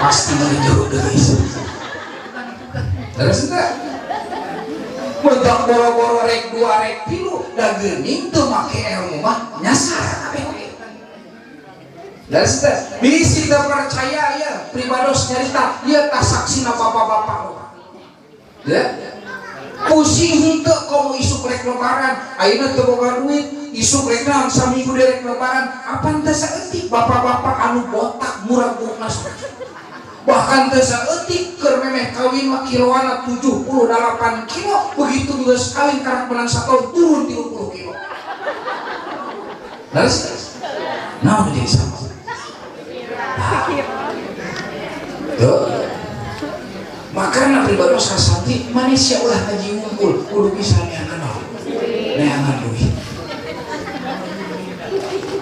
Pasti mana jauh deui. Terus enggak? Mentak boro-boro rek dua rek tilu da geuning teu make ilmu mah nyasar kabeh oge. Terus teh bisi teu percaya ya pribados nyarita ieu tah saksina bapak-bapak loh. Ya. Pusing henteu komo isuk rek lebaran, ayeuna teu boga duit, isuk rek naon saminggu deui rek lebaran, apan teu saeutik bapak-bapak anu botak murag burukna. Bahkan teu saeutik keur memeh kawin mah kiloana 78 kilo, begitu geus kawin karak menang satahun turun 30 kilo. Terus naon jadi sama? Tuh. Makana pribados ka santri manusia ulah ngaji wungkul kudu bisa neangan naon? Neangan duit.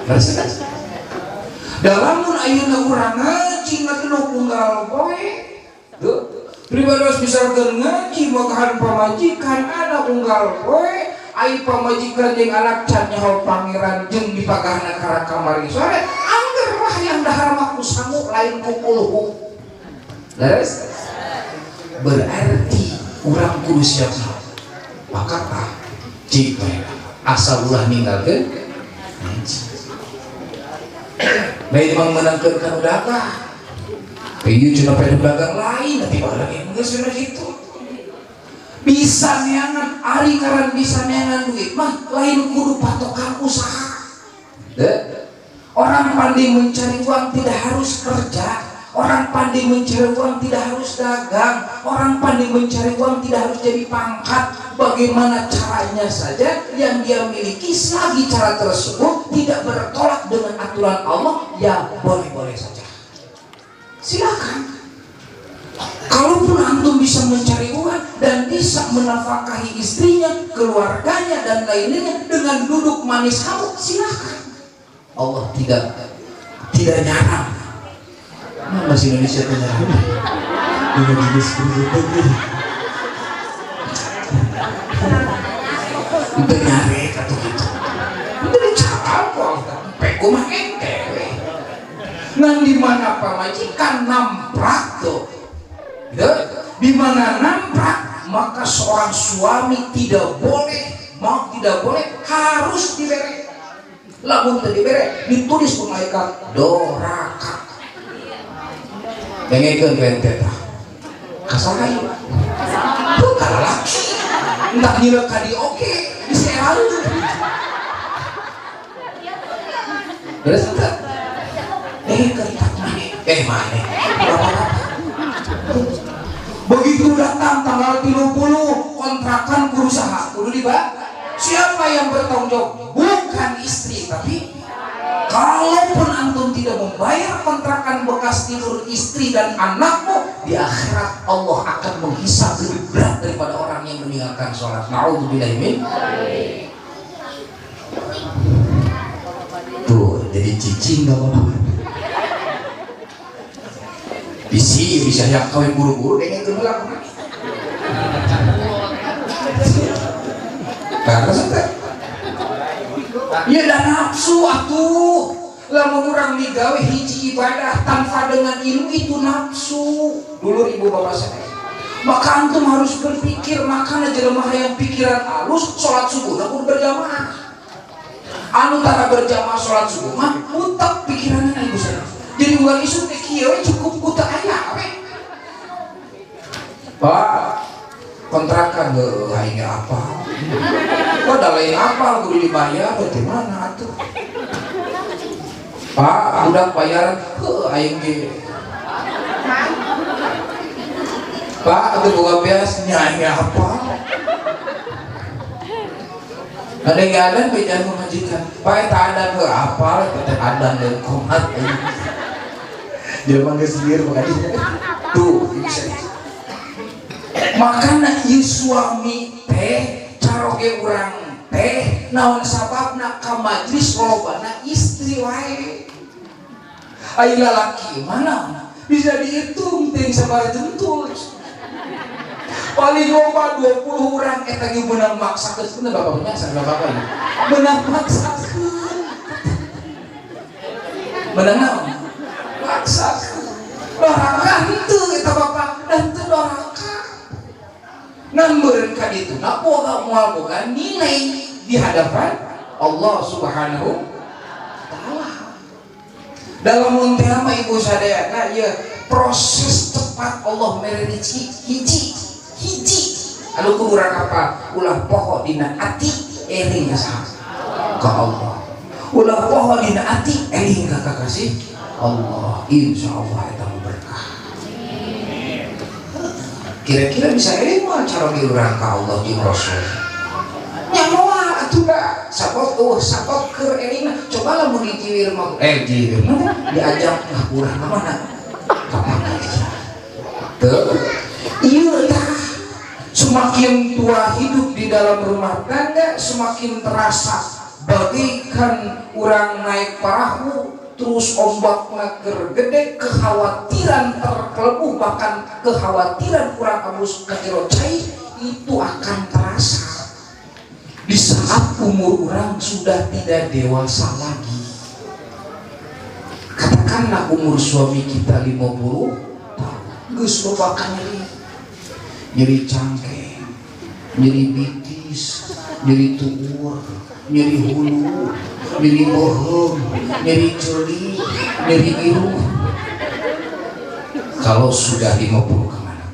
Terus dalam mun ayeuna urang ngaji ngatenuk unggal poe. Tuh. Pribados misalkeun ngaji bogahan pamajikan anak unggal poe, ai pamajikan jeung anak can nyaho pangeran jeung dipagahna ka kamari sore, angger lah yang dahar mah ku sangu lain ku kulhu. Leres? Berarti urang kudu siap maka tah cik asal ulah ninggalkeun ngaji. Lain mah meunangkeun kanu dagang. Ieu cenah pengen dagang lain nanti bakal lagi geus cenah kitu. Bisa neangan ari ngaran bisa neangan duit mah lain kudu patokan usaha. Deh. Orang pandai mencari uang tidak harus kerja. Orang pandai mencari uang tidak harus dagang. Orang pandai mencari uang tidak harus jadi pangkat. Bagaimana caranya saja yang dia miliki, selagi cara tersebut tidak bertolak dengan aturan Allah, ya boleh-boleh saja. Silakan. Kalaupun antum bisa mencari uang dan bisa menafkahi istrinya, keluarganya dan lainnya dengan duduk manis kamu, silakan. Allah tidak tidak nyarang. Nah, masih Indonesia tuh nyarang. Dengan jenis itu. Itu nyarek atau gitu. Itu dicarang kok. Peku mah ente. Ngan di mana pamajikan namprak tuh. Gitu. Di mana namprak, maka seorang suami tidak boleh, mau tidak boleh harus diberi. Lamun teu dibere, ditulis ku malaikat doraka. Dengekeun ku ente tah. Kasaha ieu? Tuh ka lalaki. Entak nyilek ka di oge, disealkeun. Beres teu? Dengekeun tak maneh. Maneh. Bapak-bapak. Begitu datang tanggal 30 kontrakan kudu saha? Kudu dibayar. Siapa yang bertanggung jawab? Bukan istri, tapi kalaupun antum tidak membayar kontrakan bekas tidur istri dan anakmu, di akhirat Allah akan menghisab lebih berat daripada orang yang meninggalkan sholat. Na'udzubillahi min. Tuh, jadi cicing gak apa-apa. Bisi bisa yang kawin buru-buru dengan itu melakukan. Karena sampai ya dan nafsu atuh lamun urang digawe hiji ibadah tanpa dengan ilmu itu nafsu. Dulur ibu bapak saya, maka antum harus berpikir, makanya jelema yang pikiran alus sholat subuh kudu berjamaah. Anu tara berjamaah sholat subuh mah utak pikiranna ibu saya. Jadi unggal isuk teh kieu cukup ku teu aya we. Pak, kontrakan heuh aing apa? Kok da lain apal kudu dibayar bagaimana atuh? Pak, budak bayaran heuh aing ge. Pak, atuh boga beas nya aing apa? Ada yang adan bejaan pemajikan. Pak, eta adan heuh apal eta teh adan lain komat aing. Jelema geus lieur makanya. Tuh, bisa. Makana ieu suami teh caroge urang teh naon sababna ka majlis lolobana istri wae. Ai lalaki mana bisa dihitung teh sabaraha jentul. Paling loba 20 urang eta ge meunang maksakeun sebenarnya bapak punya salah bapak ieu. Meunang maksakeun. Meunang naon? Maksakeun. Doraka henteu eta bapak dan teu doraka. Ngan meureun ka ditu na boga moal boga nilai di hadapan Allah Subhanahu wa taala. Dalam mun teh mah, ibu sadayana, ieu proses cepat Allah mere rezeki hiji hiji anu kudu urang apa? Ulah poho dina ati, eling ka saha? Ka Allah. Ulah poho dina ati, eling ka kakasih Allah. Insya Allah eta berkah. Kira-kira bisa eling mah cara urang ka Allah jeung Rasul nya? Moal atuh da sabab eueuh sabab keur elingna. Coba lamun dijiwir mah, jiwir mah diajak lah urang ka mana? Ka mana teu? Ieu tah, semakin tua hidup di dalam rumah tangga, semakin terasa bagaikan orang naik perahu, terus ombaknya keur gede, kekhawatiran terkelebuh, bahkan kekhawatiran kurang abus ka jero cai itu akan terasa di saat umur orang sudah tidak dewasa lagi. Katakanlah umur suami kita 50 tahun, geus loba nyeri, nyeri cangkeng, nyeri bitis, nyeri tuur, nyeri hulu, nyeri bohong, nyeri ceuli, nyeri biru. Kalau sudah 50 kemana?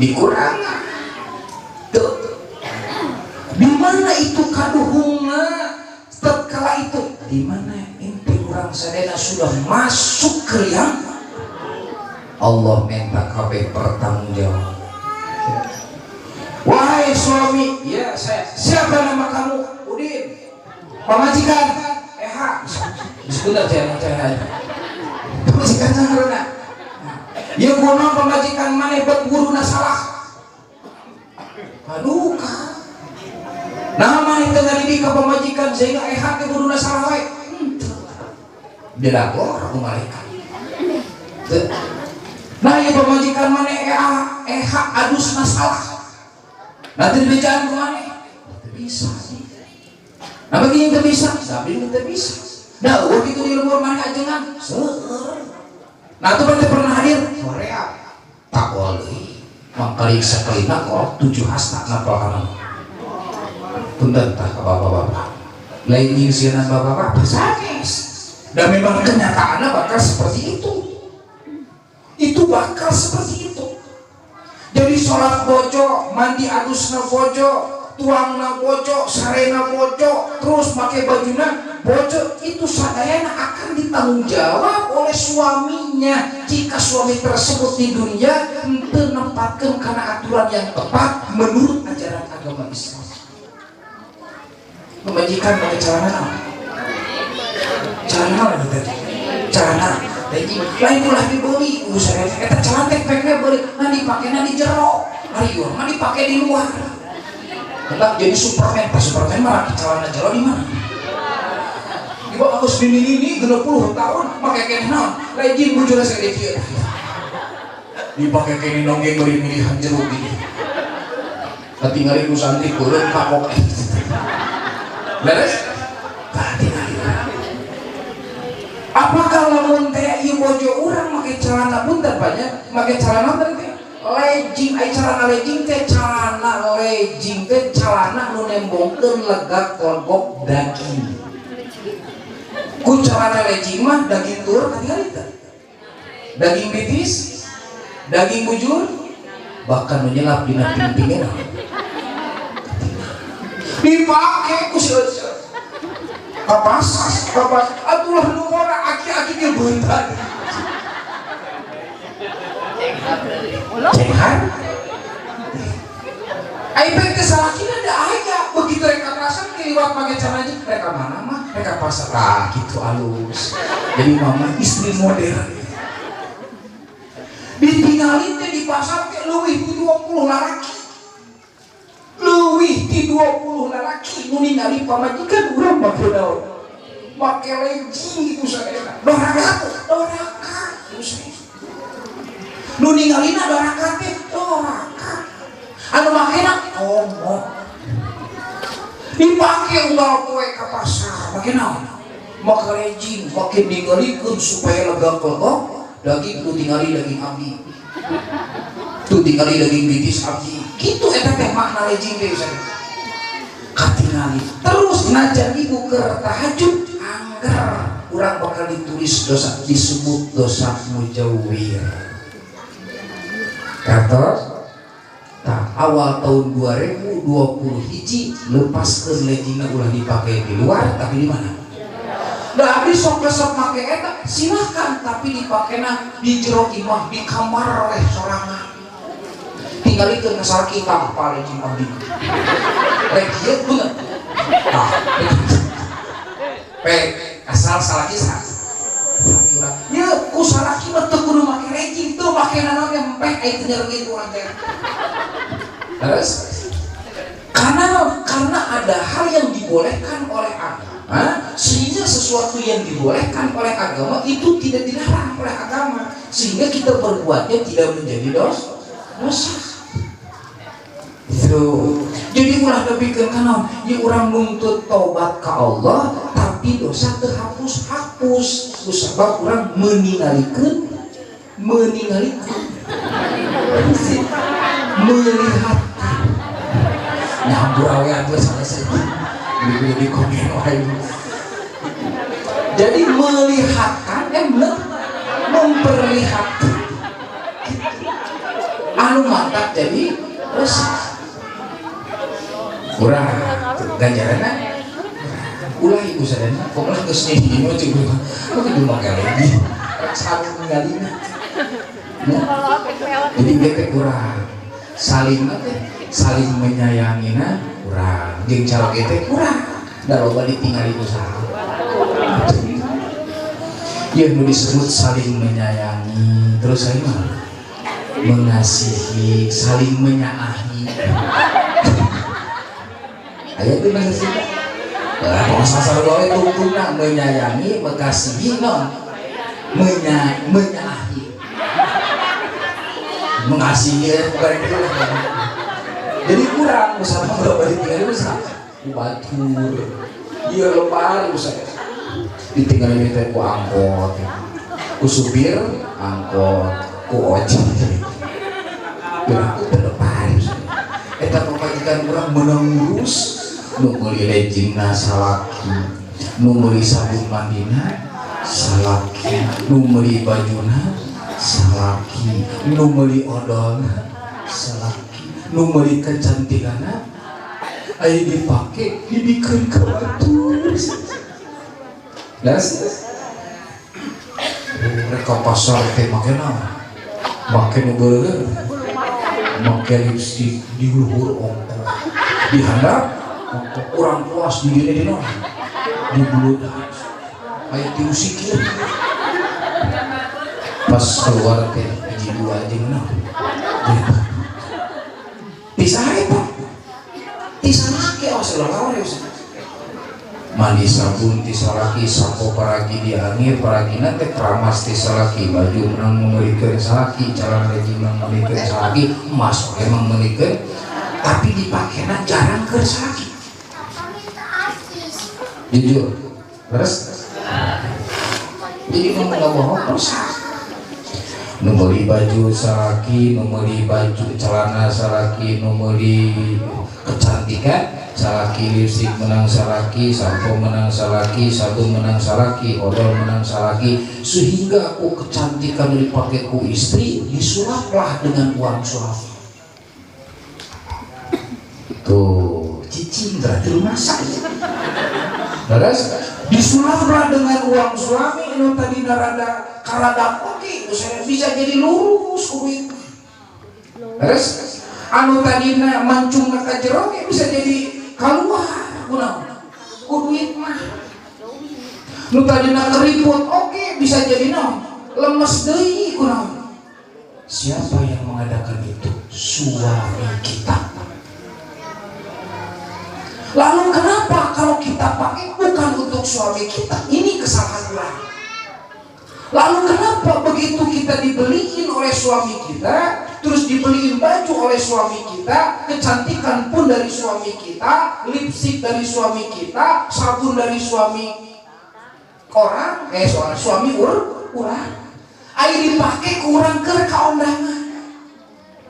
Dikurang tuh. Di mana itu kaduhungna tatkala itu? Di mana ente urang sadayana sudah masuk ke liang, Allah minta kabeh bertanggung jawab. Wahai suami, ya saya, siapa nama kamu? Udin. Pamajikan, Eha. Sebentar, saya. Pamajikan sangarana. Ya kunaon pamajikan maneh bet guruna salah? Aduh, ka. Nah, maneh teu ngadidik ka pamajikan sehingga Eha teh guruna salah wae. Henteu. Dilagor ku malaikat. Teu. Nah, ya pamajikan maneh Eha, Eha adusna salah. Nanti dibejaan ku maneh. Teu bisa. Nah, bagi yang teu bisa, sabi teu bisa. Nah, waktu itu di lembur maneh ajengan, seueur. Nah, itu berarti pernah hadir Korea. Tak boleh. Mangkali sakalina kok tujuh hasta napal kanan. Punten tah ka bapak-bapak. Lain nyingsieunan bapak-bapak sanes. Dan memang kenyataannya bakal seperti itu. Itu bakal seperti itu. Jadi sholat bojo, mandi adusna bojo, tuangna bojo, sarena bojo, terus pakai bajuna bojo, itu sadayana akan ditanggung jawab oleh suaminya jika suami tersebut di dunia henteu nempatkeun kana aturan yang tepat menurut ajaran agama Islam. Pamajikan pakai celana naon? Celana naon itu tadi? Celana legging. Lain ulah dibeli, urusan eta celana teh pek beli, nah dipakena di jero. Ari ieu mah dipake di luar. Hendak jadi Superman, pas Superman mah celana jero di mana? Di bawah geus bini ini 60 tahun make keneh naon? Legging bujurna sagede kieu. Dipake keneh nonggeng bari milihan jeruk gini. Katingali ku santri beureum kapok. Beres? Katingali. Apakah lamun teh ieu bojo urang make celana, punten banyak, make celana teh legging, ai celana legging teh, celana legging teh celana nu nembongkeun legak legok daging. Ku celana legging mah daging tur katingali teh, daging bitis, daging bujur, bahkan menyelap dina pingpingna dipake ku si Ece ka pasar, ka pasar atulah nu ngora aki-aki ge beuntan cenghar. Ai teh salakina da aya begitu reka pasar keliwat make celana jeans, reka mana mah? Reka pasar. Ah, gitu alus, jadi mama istri modern. Ditinggalin teh di pasar teh leuwih ti 20 lalaki, leuwih ti 20 lalaki nu ningali pamajikan urang make naon? Make legging. Gitu sadayana doraka tuh, doraka gitu sadayana. Nu ningalina doraka teh doraka, anu makena komo. Dipake unggal poe ka pasar make naon? Make legging, make ningalikeun supaya lega legok. Daging tuh tingali daging abdi. Tuh tingali daging bitis abdi. Gitu eta teh makna legging teh Ustaz. Katingali. Terus najan ibu keur tahajud angger urang bakal ditulis dosa, disebut dosa mujawir. Kata tah awal tahun 2020 hiji lepaskeun leggingna, ulah dipakai di luar, tapi di mana? Da abdi sok resep make eta, silahkan, tapi dipakena di jero imah, di kamar weh sorangan. Tinggalikeun ka salaki, tanpa legging abdi. Rek kieu bener. Tah. Pek asal salaki sah. Salaki urang. Ye, ku salaki mah teu kudu make legging, teu make naon ge empeh aya teu nyerengit urang teh. Terus karena ada hal yang dibolehkan oleh agama, sehingga sesuatu yang dibolehkan oleh agama itu tidak dilarang oleh agama, sehingga kita berbuatnya tidak menjadi dosa. Itu. Jadi ulah nepikeun ka naon? Ya urang nuntut tobat ka Allah, tapi dosa terhapus-hapus. Kusabab urang meningalikeun meningalikeun melihatkan nyambur awe atuh salah saja di komen wae. Jadi melihatkan, bener, memperlihatkan anu mantap jadi dosa kurang ganjaranna ulah. Ibu sadana kok geus nih mah cek kok kudu make lagi sami ningalina ya. Jadi dia teh kurang saling teh, saling menyayangina kurang, jeung cara teh kurang da loba ditingali ku saha ya nu disebut saling menyayangi. Terus saya mah mengasihi, saling menyaahi. Aya itu bahasa Sunda. Lah, bahasa wae tungtungna menyayangi, mengasihi, non menyaahi, mengasihi ya, bukan itu. Jadi kurang bersama berapa ditinggal bisa batur iya lebar bisa ditinggal teh ku angkot, ku supir angkot, ku ojek. Berarti terlepas eta pamajikan urang meunang ngurus, nu meuli leggingna salaki, nu meuli sabun mandina salaki, nu meuli bajuna salaki, nu meuli odolna salaki, nu meuli kecantikanna, aya dipake dibikeun ka batur. Das mereka pasar teh make naon, make nu beureum, make lipstick di luhur ongkoh, di handap ongkoh, kurang puas di dieu di naon, di buludan aya tilu sikil. Pas keluar teh hiji dua jeung naon ti saha eta, ti salaki. Oh, salah ya. Mandi sabun ti salaki, sampo paragi diangir paragina teh keramas ti salaki, baju menang meulikeun salaki, celana legging menang meulikeun salaki, emas oge emang meulikeun, tapi dipakena jarang ke salaki. Jujur terus jadi mau nggak bohong terus nu meuli baju salaki, nu meuli baju celana salaki, nu meuli kecantikan salaki, lipstik menang salaki, sampo menang salaki, sabun menang salaki, odol menang salaki, sehingga aku kecantikan dipakai ku istri disulaplah dengan uang suami. Tuh cicing berarti rumah sakit. Terus disulaplah dengan uang suami, nu tadi rada karadak oke bisa jadi lurus ku duit. Terus anu tadina mancung ka jero ge bisa jadi keluar kunaon, ku duit mah. Nu tadina keriput oke bisa jadi naon, lemes deui, kunaon. Siapa yang mengadakan itu? Suami kita. Lalu kenapa kalau kita pakai bukan untuk suami kita? Ini kesalahan orang. Lalu kenapa begitu kita dibeliin oleh suami kita, terus dibeliin baju oleh suami kita, kecantikan pun dari suami kita, lipstik dari suami kita, sabun dari suami orang, eh suami urang. Ari dipake ku urang keur ka undangan,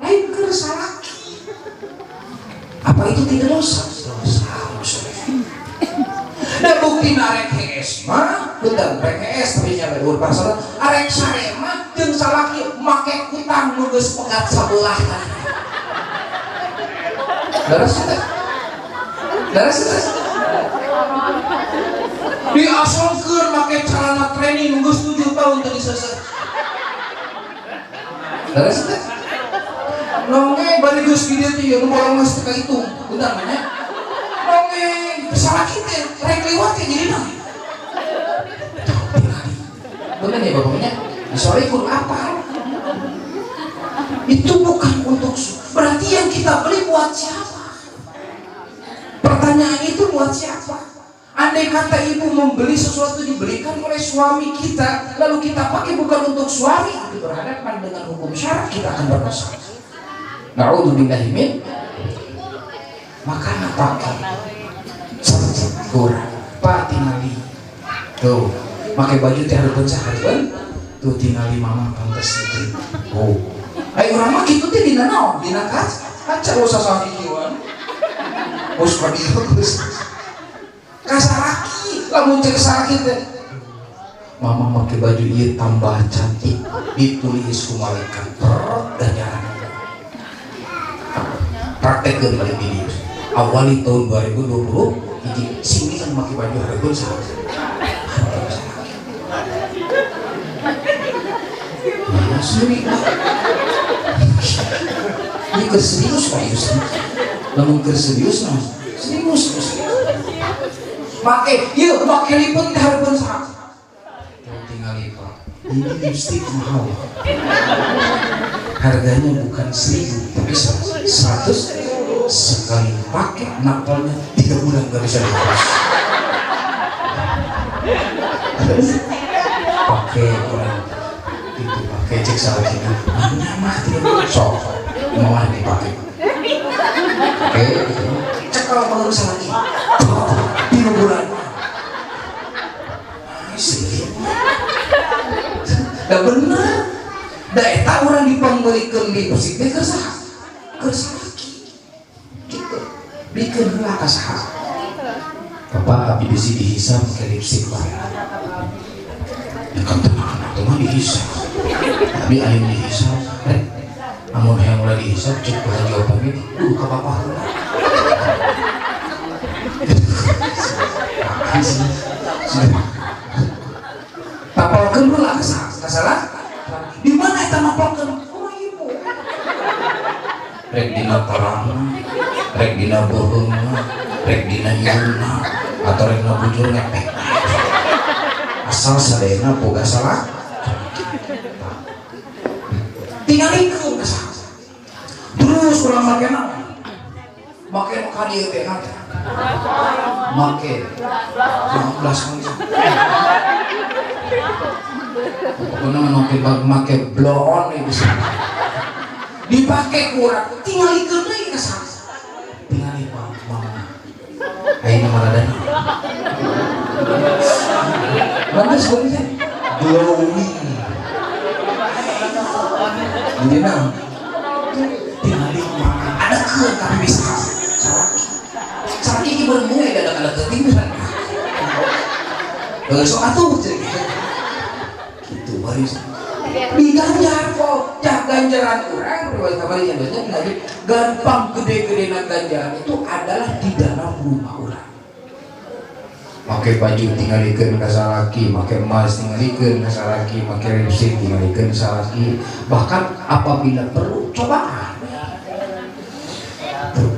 lain keur salaki. Apa itu tidak dosa? Dosa maksudnya. Dan bukti arek hees mah, bentar, rek hees tapi nyampe luhur pasar, arek sare mah jeung salaki make kutang nu geus pegat sabelah. Leres teh? Leres teh? Diasolkeun make celana training nu geus 7 tahun teu diseuseuh. Leres teh? Nonge bari geus di dieu teh nu bolong geus teu kahitung. Bentar mah nya. Nonge salaki teh rek liwat teh jadi naon? Bener ya bapaknya? Sore kudu apa? Itu bukan untuk, berarti yang kita beli buat siapa? Pertanyaan itu buat siapa? Andai kata ibu membeli sesuatu dibelikan oleh suami kita, lalu kita pakai bukan untuk suami, itu berhadapan dengan hukum syarak, kita akan berdosa. Na'udzubillahi min. Makanya pakai kurang. Pak tingali. Tuh, pakai baju teh hareupeun sahareupeun. Tuh tingali mama pantes itu. Oh. Ayo urang mah kitu teh dina naon? Dina kaca. Kaca usah sakikieuan. Geus ka dieu geus. Ka salaki, lamun cek salaki teh mama make baju ieu tambah cantik, ditulis ku malaikat ganjaran. Praktekkeun balik di dieu. Awali tahun 2020 hiji sing kan make baju hareupeun saha? Mana seri ini keur serius Pak Yus. Lamun keur serius mah serius serius. Make ieu make liput teh hareupeun saha? Tinggal Pak. Ini lipstick mahal. Harganya bukan 1000 tapi 100. Sekali pakai napalnya 3 bulan gak bisa dihapus. Pakai kurang itu pakai cek salah kita mana mah tidak boleh sok mau dipakai oke gitu. Cek kalau baru lagi 3 bulan dah bener dah eta urang dipangmeulikeun lipstik teh keur saha? Keur salaki gitu bikeun heula ka saha? Bapak abdi bisi dihisap pakai lipstik bae ya kan tenang atuh mah dihisap abi aya dihisap rek amun hayang ulah dihisap cek bahan jawaban ge duh ka bapak heula. Tapalkeun heula ka saha? Ka salah? Di mana eta mapalkeun? Oh ibu. Rek dina tarangna, rek dina beuheungna, rek dina irungna, atau rek dina bujur ngepek. Asal sadayana boga salah. Tingalikeun ka saha? Terus urang make naon? Make nu ka dieu teh naon? Make belas pokoknya make make blow on nih bisa dipakai kurang tingalikeun deui ka saha? Tingali Pak mama ayeuna mah rada mana sebenarnya glowing jadi naon tingali mama ada keun tapi bisa salaki salaki ki beungeut ada ada keuting bisa sok atuh gitu baris diganjar kok cah ganjaran urang riwayat kamari yang biasanya ngaji gampang gede-gede ganjaran itu adalah di dalam rumah urang. Make baju tingalikeun ka salaki, make emas tingalikeun ka salaki, make lipstik tingalikeun ka salaki, bahkan apabila perlu cobaan.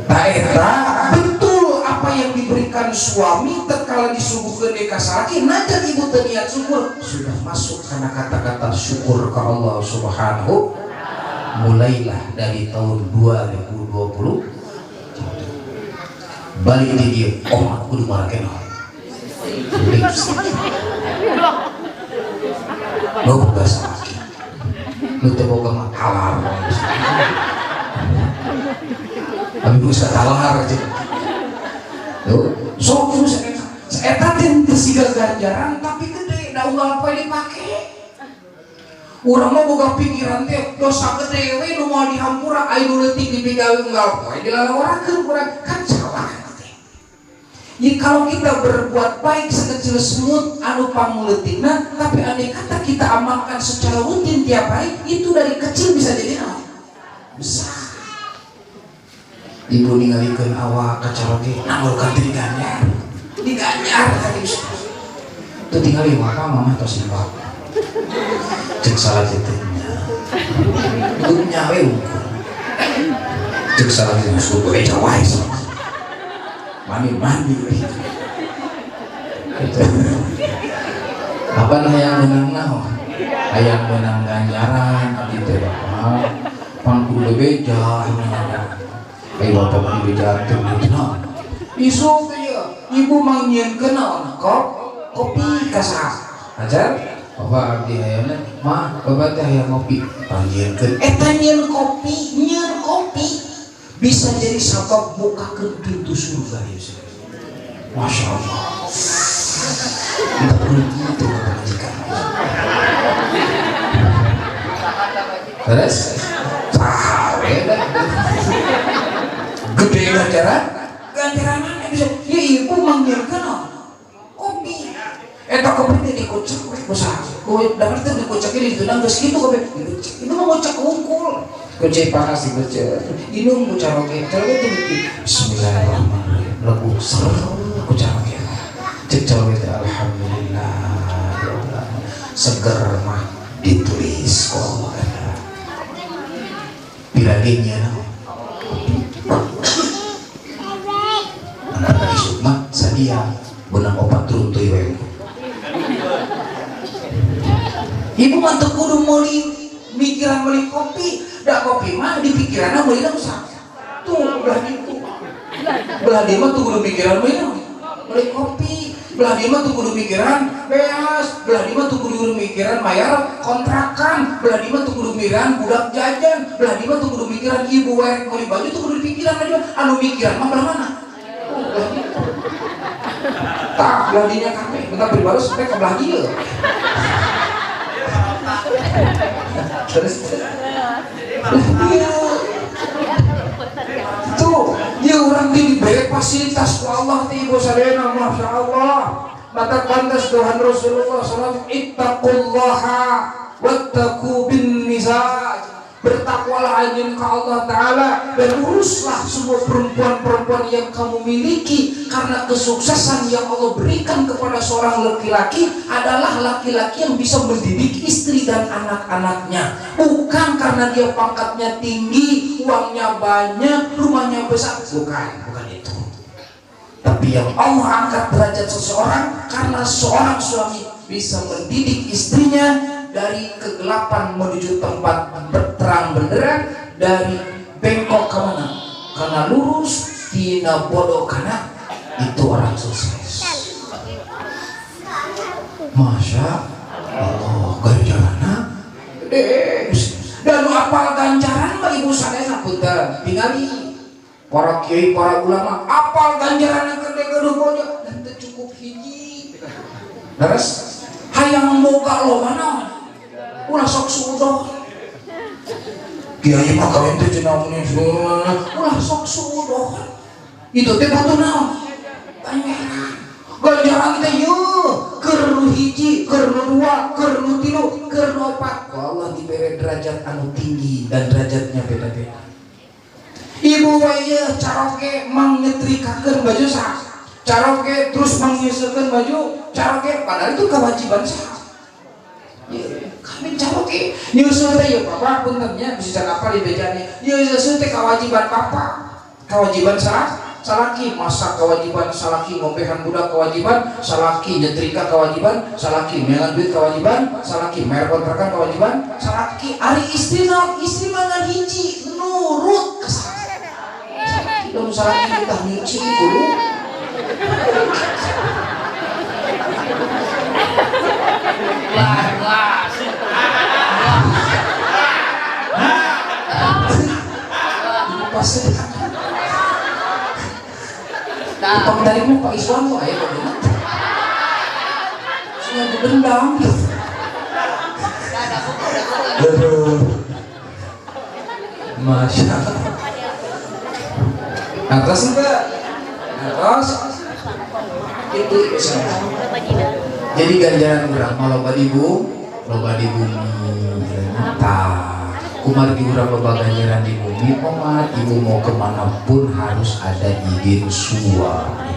Tah eta betul apa yang diberikan suami tatkala disuguhkeun ka salaki najan ibu teu niat syukur sudah masuk karena kata-kata syukur ke Allah Subhanahu. Mulailah dari tahun 2020 balik di dia oh aku kudu marake naon lipstik nu boga salaki nu teu boga mah talar abi bisa talar aja tuh sok terus eta teh teu siga ganjaran tapi gede da unggal poe dipake. Urang mah boga pikiran teh dosa gede we nu moal dihampura, aya nu leutik dipigawe unggal poe dilalawakeun urang kan salah teh. Jadi kalau kita berbuat baik sekecil semut anu panguleutikna, tapi andai kata kita amalkan secara rutin tiap hari, itu dari kecil bisa jadi naon? Besar. Ibu ningalikeun awak ka caroge, nanggulkan teh diganjar. Diganjar tadi. Tuh tinggal ieu apa mama tos nembak. Cek salah kitu nya. Ibu nyawe unggul. Cek salah kitu geus kudu beja wae. Mandi-mandi we. Gitu. Apa hayang menang naon? Hayang menang ganjaran abdi teh bapak. Pan kudu bebeja menang. Eh bapak mah dibejakeun gitu naon. Isuk teh ibu mangnyieunkeun naon? Kopi ka saha? Ajar? Bapak abdi hayangna mah bapak teh hayang ngopi. Pangnyieunkeun eta nyieun kopi, nyieun kopi bisa jadi sabab bukakeun pintu surga ya. Masya Allah. Entah kudu gitu ka pamajikan. Terus saha we dah. Gede ganjaran, ganjaran mana bisa? Ya ibu manggilkan kopi. Eta kopi teh dikocek we ku saha? Kopi dahar teh dikocek di ditundang geus kitu kopi. Dikocek. Itu mah ngocek wungkul. Kocek panas dikocek. Inum ku caroge. Caroge teh beuki. Bismillahirrahmanirrahim. Lagu ser ku caroge. Cek caroge teh alhamdulillah. Ya Allah. Seger mah ditulis ku Allah ganjaran. Pirage naon? Isuk mah sadia beunang opat runtuy we. Ibu mah teu kudu meuli mikiran meuli kopi, da kopi mah di pikiranna meulina usaha. Tuh belah ditu. Belah dieu mah teu kudu mikiran meuli naon? Meuli kopi. Belah dieu mah teu kudu mikiran beas, belah dieu mah teu kudu mikiran mayar kontrakan, belah dieu mah teu kudu mikiran budak jajan, belah dieu mah teu kudu mikiran ibu werek meuli baju teu kudu dipikiran aja. Anu mikiran mah belah mana? Belah ditu. Tah belah dinya kabeh, bentar pribados teh ka belah dieu. Terus iya. Tuh, dia orang diberi fasilitas ku Allah teh ibu sadayana masya Allah. Mata pantas Tuhan Rasulullah sallallahu alaihi wasallam ittaqullaha wattaqu bin nisa. Bertakwalah anjeun ka Allah Ta'ala dan uruslah semua perempuan-perempuan yang kamu miliki, karena kesuksesan yang Allah berikan kepada seorang laki-laki adalah laki-laki yang bisa mendidik istri dan anak-anaknya, bukan karena dia pangkatnya tinggi, uangnya banyak, rumahnya besar, bukan itu. Tapi yang Allah angkat derajat seseorang karena seorang suami bisa mendidik istrinya dari kegelapan menuju tempat terang benderang, dari bengkok ke mana? Karena lurus, tina bodoh karena itu orang sukses. Masya Allah, ganjaranna gede. Dan apal ganjaran mah ibu sadayana punten tingali para kiai, para ulama apal ganjaran yang gede gede bodoh dan teu cukup hiji. Terus hayang boga loba naon? Ulah sok suudon. Kiai mah kawin teh cenah mun ulah sok suudon. Itu teh butuh naon? Ganjaran. Ganjaran teh yeuh, keur nu hiji, keur nu dua, keur nu tilu, keur nu opat. Ku Allah dibere derajat anu tinggi dan derajatnya beda-beda. Ibu we yeuh caroge mang nyetrikakeun baju saha? Caroge terus mang nyeusekeun baju, caroge padahal itu kewajiban saha? Kami caroge nyusul teh ya bapak puntennya bisa apa di bejanya nyusul teh kewajiban bapak, kewajiban salaki, masa kewajiban salaki ngombehan budak kewajiban salaki, nyetrika kewajiban salaki, meunang duit kewajiban salaki, bayar kontrakan kewajiban salaki. Ari istri naon? Istri mah ngan hiji nurut ke salaki. Dong salaki kita nyuci kudu. Pasti. Pak tariknya Pak Iswan kok ayo bagaimana? Sudah dendam. Aduh, masya Allah. Nah, terus enggak? Nah, terus itu misalnya. Jadi ganjaran urang mah loba di loba di bumi. Tah, kumargi urang loba ganjaran di bumi, omat ibu mau kemana pun harus ada izin suami.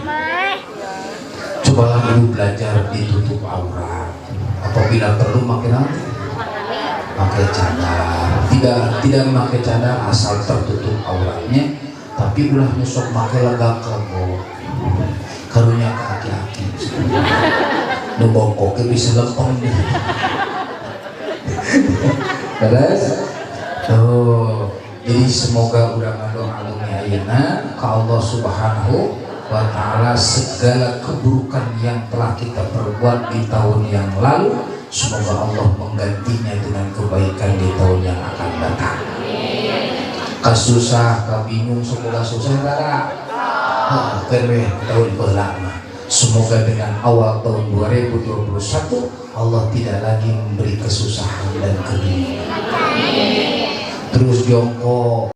Cobalah dulu belajar ditutup aurat. Apabila perlu pakai nanti pakai cadar. Tidak tidak memakai cadar asal tertutup auratnya, tapi ulah nu sok make legak legok. Karunya ke aki-aki. Nu bongkoknya bisa lempeng nih. Beres? Tuh. Jadi semoga urang ngadoa alumni ayeuna ka Allah Subhanahu wa Ta'ala, segala keburukan yang telah kita perbuat di tahun yang lalu, semoga Allah menggantinya dengan kebaikan di tahun yang akan datang. Kasusah, kabingung, semoga susah rara. Heeh, we tahun baheula mah. Semoga dengan awal tahun 2021 Allah tidak lagi memberi kesusahan dan kebingungan. Terus jongkok.